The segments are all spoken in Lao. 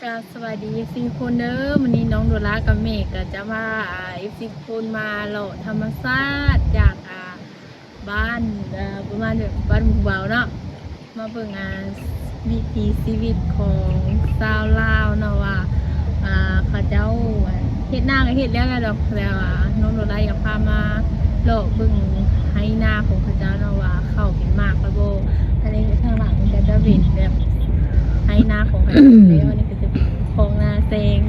ກະສະບາຍດີ ເອັຟຊີ ທຸກຄົນເດີ. ມື້ນີ້ນ້ອງໂດລາກັບແມ່ກະຈະພາ ອ່າ ເອັຟຊີ ທຸກຄົນມາເລາະທຳມະຊາດຈາກ ອ່າ ບ້ານ ເອີ ປະມານແບບບ້ານໝູ່ເບົາເນາະ ມາເບິ່ງ ອ່າ ວິຖີຊີວິດຂອງຊາວລາວເນາະ ວ່າ ອ່າ ເຂົາເຈົ້າ ອ່າ ເຮັດນາກະເຮັດແລ້ວແຫຼະດອກ ແຕ່ວ່ານ້ອງໂດລາຢາກພາມາເລາະເບິ່ງໄຮ່ນາຂອງເຂົາເຈົ້າເນາະ ວ່າເຂົ້າເປັນໝາກແລ້ວບໍ່. ອັນນີ້ທາງຫຼັງມັນກະຈະເປັນແບບໄຮ່ນາຂອງເຂົາເຈົ້າແລ້ວ ອັນນີ້ກະຈະເປັນຄອງນາແຊງ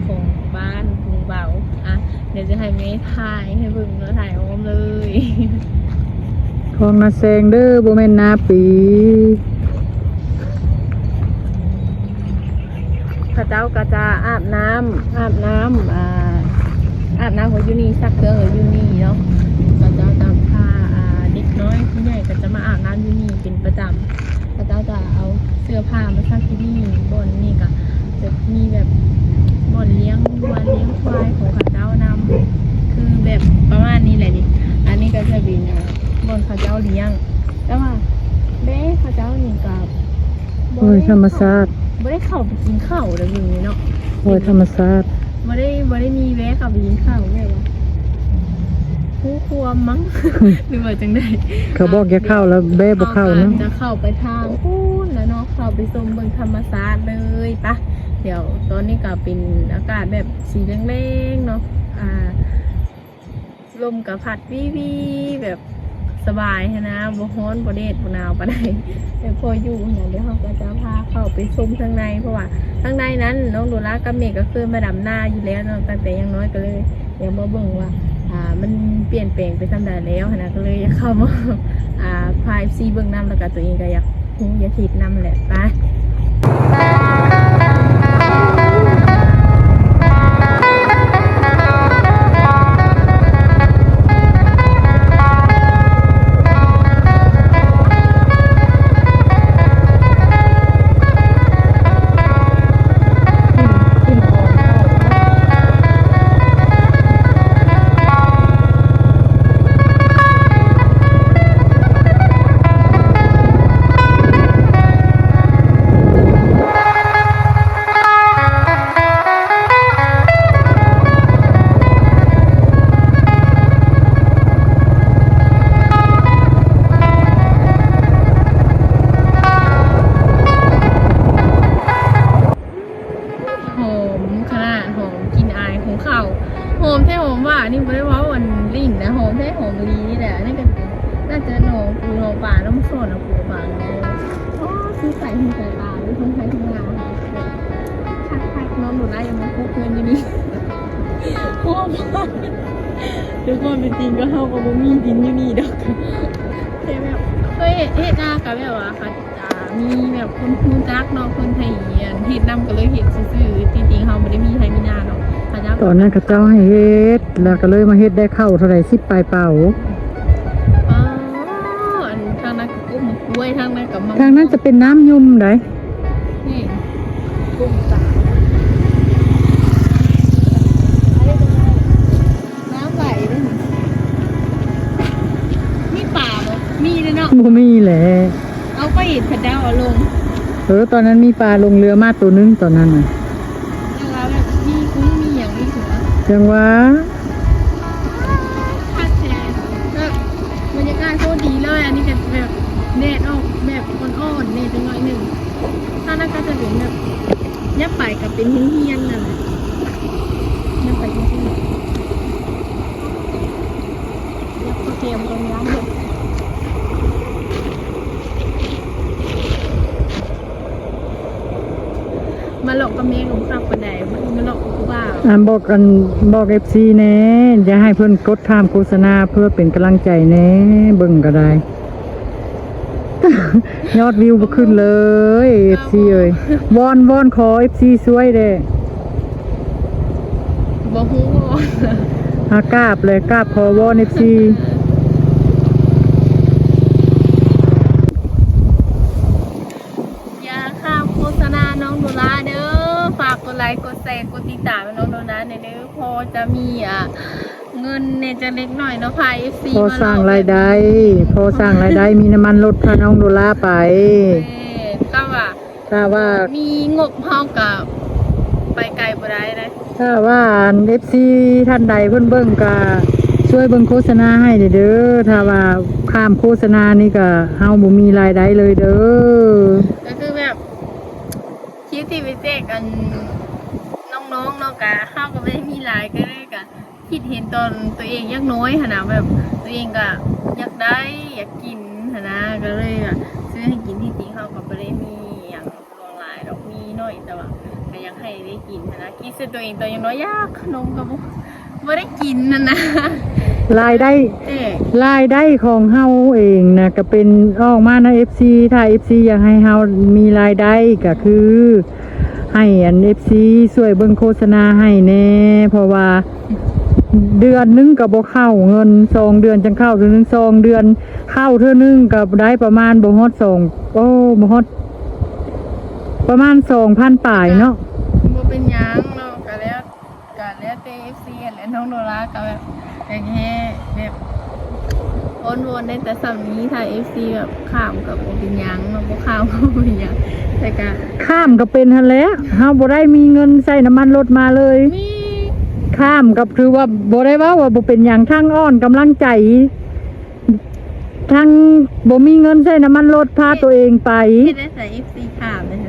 ຂອງບ້ານໝູ່ເບົາ. ອ່ະ ດຽວຈະໃຫ້ແມ່ຖ່າຍໃຫ້ເບິ່ງເນາະ ຖ່າຍອ້ອມເລີຍ. ຄອງນາແຊງເດີ ບໍ່ແມ່ນນາປີ. ເຂົາເຈົ້າກະຈະອາບນ້ຳ ອາບນ້ຳ ອ່າ ອາບນ້ຳກະຢູ່ນີ້ ຊັກເຄື່ອງກະຢູ່ນີ້ເນາະ. ເຂົາເຈົ້າຈະພາ ອ່າ ເດັກນ້ອຍຜູ້ໃຫຍ່ກະຈະມາອາບນ້ຳຢູ່ນີ້ເປັນປະຈຳ. ເຂົາເຈົ້າຈະເອົາເສື້ອຜ້າມາຊັກທີ່ນີ້. ບ່ອນນີ້ກະຈະມີແບບບ່ອນລ້ຽງງົວລ້ຽງຄວາຍຂອງເຂົາເຈົ້ານຳ ຄືແບບປະມານນີ້ແຫຼະນີ້. ອັນນີ້ກະຈະເປັນບ່ອນເຂົາເຈົ້າລ້ຽງ ແຕ່ວ່າແບເຂົາເຈົ້ານີ້ກະ ໂອ້ຍ ທຳມະຊາດ ບໍ່ໄດ້ເຂົ້າໄປກິນເຂົ້າເດີມື້ນີ້ເນາະ. ໂອ້ຍ ທຳມະຊາດ ບໍ່ໄດ້ ບໍ່ໄດ້ມີແວະເຂົ້າໄປກິນເຂົ້າແບບວ່າ ຮູ້ຄວາມມັ້ງ ຫຼືວ່າຈັ່ງໃດ. ເຂົາບອກຢ່າເຂົ້າແລ້ວແບບໍ່ເຂົ້າເນາະ. ເຮົາກະຈະເຂົ້າໄປທາງພຸ້ນລະເນາະ ເຂົ້າໄປຊົມເບິ່ງທຳມະຊາດເລີຍ. ປະ ດຽວຕອນນີ້ກະເປັນອາກາດແບບສີແລງໆເນາະ ອ່າ ລົມກະພັດວີໆ ແບບສະບາຍຫັ້ນນະ ບໍ່ຮ້ອນບໍ່ແດດບໍ່ໜາວປານໃດ ແບບພໍຢູ່ຫັ້ນນະ. ດຽວເຮົາກະຈະພາເຂົ້າໄປຊົມທາງໃນ ເພາະວ່າທາງໃນນັ້ນນ້ອງໂດລາກັບແມ່ກະເຄີຍມາດຳນາຢູ່ແລ້ວເນາະ ຕັ້ງແຕ່ຍັງນ້ອຍ ກະເລີຍ ດຽວມາເບິ່ງວ່າ ອ່າ ມັນປ່ຽນແປງໄປສ່ຳໃດແລ້ວຫັ້ນນະ ກະເລີຍຢາກເຂົ້າມາ ອ່າ ພາ ເອັຟຊີ ເບິ່ງນຳ ແລ້ວກະໂຕເອງກະຢາກຮູ້ຢາກເຮັດນຳແຫຼະ. ໄປ ຫອມຂະໜາດ ຫອມກິ່ນອາຍຂອງເຂົ້າ ຫອມແທ້ຫອມວ່າ. ນີ້ບໍ່ໄດ້ເວົ້າອັນຫຼິ້ນນະ ຫອມແທ້ຫອມອີ່ຫຼີນີ້ແຫຼະ. ອັນນີ້ກະໜອງປູໜອງປາ ນ້ຳສອນນະ ປູປາ. ໂອ້ ຄືໃສຫູໃສຕາຢູ່ ທັງໄທທັງລາວ ຄັກໆ. ນ້ອງໂດລາຢາກມາປຸກເຮືອນຢູ່ນີ້ ໂອ້ ໂດຍຄວາມເປັນຈິງກະເຮົາກະບໍ່ມີດິນຢູ່ນີ້ດອກ ແຕ່ແບບເຄີຍເຮັດນາກະແບບວ່າ ອ່າ ມີແບບຄົນຮູ້ຈັກເນາະ ຄົນໄທເຮັດນຳ ກະເລີຍເຮັດຊື່ໆ. ທີ່ຈິງເຮົາບໍ່ໄດ້ມີໄຮ່ມີນາເນາະ ເຂົາເຈົ້າ ຕອນນັ້ນເຂົາເຈົ້າໃຫ້ເຮັດ ແລ້ວກະເລີຍມາເຮັດໄດ້ເຂົ້າເທົ່າໃດ ສິບປາຍເປົາ. ອໍ ອັນທາງນັ້ນກະກົກໝາກກ້ວຍ ທາງນັ້ນກະມັນ ທາງນັ້ນຈະເປັນນ້ຳຍົມໃດ໋ ນີ້ ກົກຕາ ອັນນີ້ກະ ນ້ຳໄຫຼເດ້. ມີປາບໍ່? ມີເດ້ເນາະ. ບໍ່ມີແຫຼະ. ເອົາ ຂ້ອຍເຫັນເຂົາເຈົ້າເອົາລົງ. ເອີ ຕອນນັ້ນມີປາລົງເຮືອມາໂຕໜຶ່ງຕອນນັ້ນນະ. ຈັ່ງວ່າແບບມີກຸ້ງມີຫຍັງອີກເນາະ. ຈັ່ງວ່າ ຄັກແທ້. ແບບບັນຍາກາດໂຄດດີເລີຍ. ອັນນີ້ກະແບບແດດອອກແບບອ່ອນໆແດ່ຈັກໜ້ອຍໜຶ່ງ. ທາງນັ້ນກະຈະເປັນແບບ ຍັບໄປກະເປັນໂຮງຮຽນນັ້ນແຫຼະ ຍັບໄປໂຮງຮຽນ ຍັບເຂົ້າແຄມກ່ອນຍາມເດີ. ມາເລາະກັບແມ່ກະບໍ່ຄັກປານໃດ ມາເລາະກັບຜູ້ບ່າວ. ອັນ ບອກ ອັນ ບອກ ເອັຟຊີ ແນ່ ຢ່າໃຫ້ເພິ່ນກົດຂ້າມໂຄສະນາ ເພື່ອເປັນກຳລັງໃຈແນ່ ເບິ່ງກະໄດ້. ຍອດວິວບໍ່ຂຶ້ນເລີຍ ເອັຟຊີ ເອີຍ. ວອນ ວອນຂໍ ເອັຟຊີ ຊ່ວຍແດ່. ບໍ່ຮູ້ ຫາກາບເລີຍ ກາບຂໍວອນ ເອັຟຊີ. ຢ່າຂ້າມໂຄສະນານ້ອງໂດລາເດີ. ຝາກກົດໄລ ກົດແຊ ກົດຕິດຕາມໃຫ້ນ້ອງໂດລາແດ່ເດີ. ພໍຈະມີ ອ່າ ເງິນແດ່ຈັກເລັກໜ້ອຍເນາະ ພາ ເອັຟຊີ ພໍສ້າງລາຍໄດ້ ພໍສ້າງລາຍໄດ້ ມີນ້ຳມັນລົດພານ້ອງໂດລາໄປ. ແມ່ນ ຖ້າວ່າ ຖ້າວ່າມີງົບເຮົາກະ ໄປໄກບໍ່ໄດ້ເດ້. ຖ້າວ່າອັນ ເອັຟຊີ ທ່ານໃດເພິ່ນເບິ່ງກະຊ່ວຍເບິ່ງໂຄສະນາໃຫ້ແດ່ເດີ. ຖ້າວ່າຂ້າມໂຄສະນານີ້ກະເຮົາບໍ່ມີລາຍໄດ້ເລີຍເດີ. ກໍຄືແບບ ຄລິບທີ່ໄປແຈກອັນນ້ອງໆເນາະ ກະເຮົາກໍບໍ່ໄດ້ມີຫຼາຍ ກໍເລີຍກະຄິດເຫັນຕອນຕົວເອງຍັງນ້ອຍຫັ້ນນະ ແບບຕົວເອງກະຢາກໄດ້ ຢາກກິນຫັ້ນນະ ກໍເລີຍແບບຊື້ໃຫ້ກິນ. ທີ່ຈິງເຮົາກໍບໍ່ໄດ້ມີຫຍັງຫຼວງຫຼາຍດອກ ມີໜ້ອຍ ແຕ່ວ່າກໍຢາກໃຫ້ໄດ້ກິນຫັ້ນນະ. ຄິດໃສ່ຕົວເອງຕອນຍັງນ້ອຍ ຢາກຂະໜົມກໍບໍ່ ບໍ່ໄດ້ກິນຫັ້ນນະ. ລາຍໄດ້ ເອີ ລາຍໄດ້ຂອງເຮົາເອງນະ ກໍເປັນອອກມານະ ເອັຟຊີ ຖ້າ ເອັຟຊີ ຢາກໃຫ້ເຮົາມີລາຍໄດ້ກໍຄືໃຫ້ອັນ ເອັຟຊີ ຊ່ວຍເບິ່ງໂຄສະນາໃຫ້ແດ່ ເພາະວ່າເດືອນໜຶ່ງກໍບໍ່ເຂົ້າເງິນ ສອງເດືອນຈັ່ງເຂົ້າເທື່ອໜຶ່ງ ສອງເດືອນເຂົ້າເທື່ອໜຶ່ງກໍໄດ້ປະມານບໍ່ຮອດສອງ ໂອ້ ບໍ່ຮອດ ປະມານສອງພັນປາຍເນາະ. ບໍ່ເປັນຫຍັງເນາະ ກໍແລ້ວ ກໍແລ້ວແຕ່ ເອັຟຊີ ແຫຼະ ນ້ອງໂດລາກໍແບບ ຢາກໃຫ້ແບບ ໂອນໂອນໄດ້ແຕ່ສ່ຳນີ້ ຖ້າ ເອັຟຊີ ແບບຂ້າມກໍບໍ່ເປັນຫຍັງເນາະ ບໍ່ຂ້າມກໍບໍ່ເປັນຫຍັງ ແຕ່ກໍ ຂ້າມກໍເປັນຫັ້ນແຫຼະ ເຮົາບໍ່ໄດ້ມີເງິນໃຊ້ນ້ຳມັນລົດມາເລີຍ. ມີ ຂ້າມກໍຖືວ່າບໍ່ໄດ້ເວົ້າວ່າບໍ່ເປັນຫຍັງ ທັງອ່ອນກຳລັງໃຈ ທັງບໍ່ມີເງິນໃຊ້ນ້ຳມັນລົດ ພາຕົວເອງໄປ ເຮັດໄດ້ໃສ ເອັຟຊີ ຖາມເລີຍ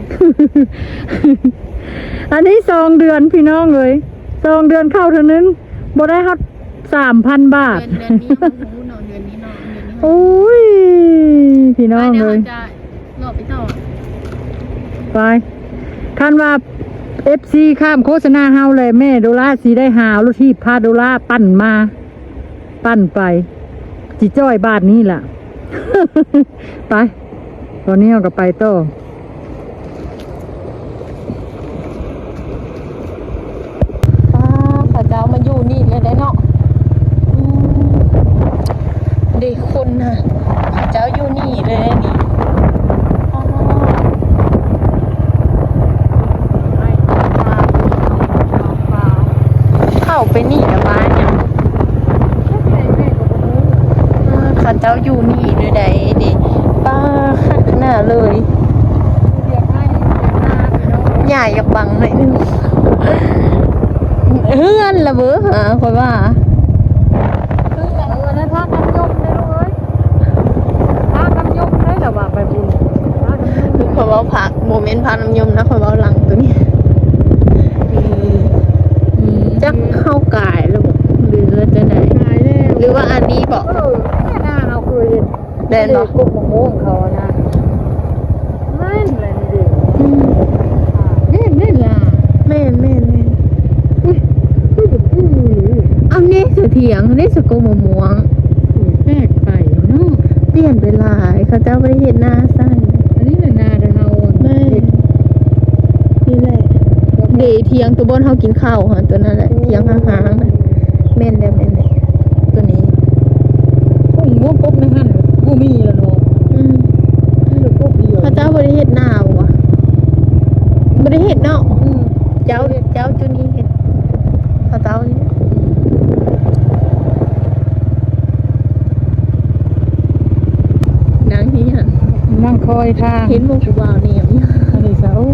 ອັນນີ້ສອງເດືອນພີ່ນ້ອງເອີຍ ສອງເດືອນເຂົ້າເທື່ອໜຶ່ງ ບໍ່ໄດ້ຮອດສາມພັນບາດ. ເດືອນ ເດືອນນີ້ຍັງບໍ່ຮູ້ເນາະ ເດືອນນີ້ເນາະ ເດືອນນີ້ ໂອ້ຍ ພີ່ນ້ອງເອີຍ ເຮົາຈະເລາະໄປຕໍ່ ໄປ ຄັນວ່າ ເອັຟຊີ ຂ້າມໂຄສະນາເຮົາແຫຼະ ແມ່ໂດລາຊິໄດ້ຫາລົດຖີບພາໂດລາປັ່ນມາ ປັ່ນໄປ ຊິຈ່ອຍບາດນີ້ລະ ໄປ ຕອນນີ້ເຮົາກໍໄປຕໍ່. ປ້າ ເຂົາເຈົ້າມາຢູ່ນີ້ເລີຍເດ້ເນາະ ອືມ ເດ້ ຄົນນະ ເຂົາເຈົ້າຢູ່ນີ້ເລີຍເດ້ນີ້ ອໍ ເຂົ້າໄປນີ້ລະບ້ານຫຍັງ ເອີ ເຂົາເຈົ້າຢູ່ນີ້ເລີຍໃດ໋ເດ້ ປ້າ ຄັກໜ້າເລີຍ ຫຍ້າຢາກບັງໜ້ອຍໜຶ່ງ ເຮືອນລະເບີ ຫາ ຂ້ອຍວ່າ ເອີ ນັ້ນພາກັນຍົມເດ້ລູກເອີຍ ພາກັນຍົມໄດ້ລະວ່າໄປບຸນ ພາກັນຍົມ ຄືຂ້ອຍເວົ້າພາກ ບໍ່ແມ່ນພາກນ້ຳຍົມນະ ຂ້ອຍເວົ້າຫຼັງໂຕນີ້ ອືມ ອືມ ຈັກເຮົາກາຍແລ້ວບໍ ຫຼືວ່າຈັ່ງໃດ ກາຍແລ້ວ ຫຼືວ່າອັນນີ້ບໍ ເອີ ແມ່ນາເຮົາເຄີຍເຫັນ ແມ່ນບໍ່ ກົກມະມ່ວງເຂົານະ ແມ່ນແຫຼະນີ້ເດ້ ອືມ ແມ່ນ ແມ່ນລະ ແມ່ນ ແມ່ນ ແມ່ນ ອຸ້ຍ ຄືບໍ່ຄື ເອົາເນ ສະຖຽງເນ ສະກົກມະມ່ວງ ໂອ້ຍ ແປກໄປເນາະ ປ່ຽນໄປຫຼາຍ ເຂົາເຈົ້າບໍ່ໄດ້ເຮັດນາຊັ້ນ ອັນນີ້ແຫຼະນາແຕ່ເຮົາ ແມ່ນ ນີ້ແຫຼະ ເດ ຖຽງຕົວບ່ອນເຮົາກິນເຂົ້າຫັ້ນ ຕົວນັ້ນແຫຼະ ຖຽງຫ່າງໆນະ ແມ່ນແລ້ວ ແມ່ນແລ້ວ ຕົວນີ້ ໂອ້ ງົວກົບໃນຫັ້ນບໍ່ມີລະເນາະ ອືມ ມີແຕ່ກົບດຽວ ເຂົາເຈົ້າບໍ່ໄດ້ເຮັດນາບໍ່ວະ ບໍ່ໄດ້ເຮັດເນາະ ອືມ ເຈົ້າ ເຈົ້າຈຸນີ້ເຮັດ ເຂົາເຈົ້ານີ້ ນາງເຮັດຫຍັງ ນັ່ງຄອຍທາງ ເຫັນບໍ່ຜູ້ບ່າວແນມ ອັນນີ້ຊະ ໂອ້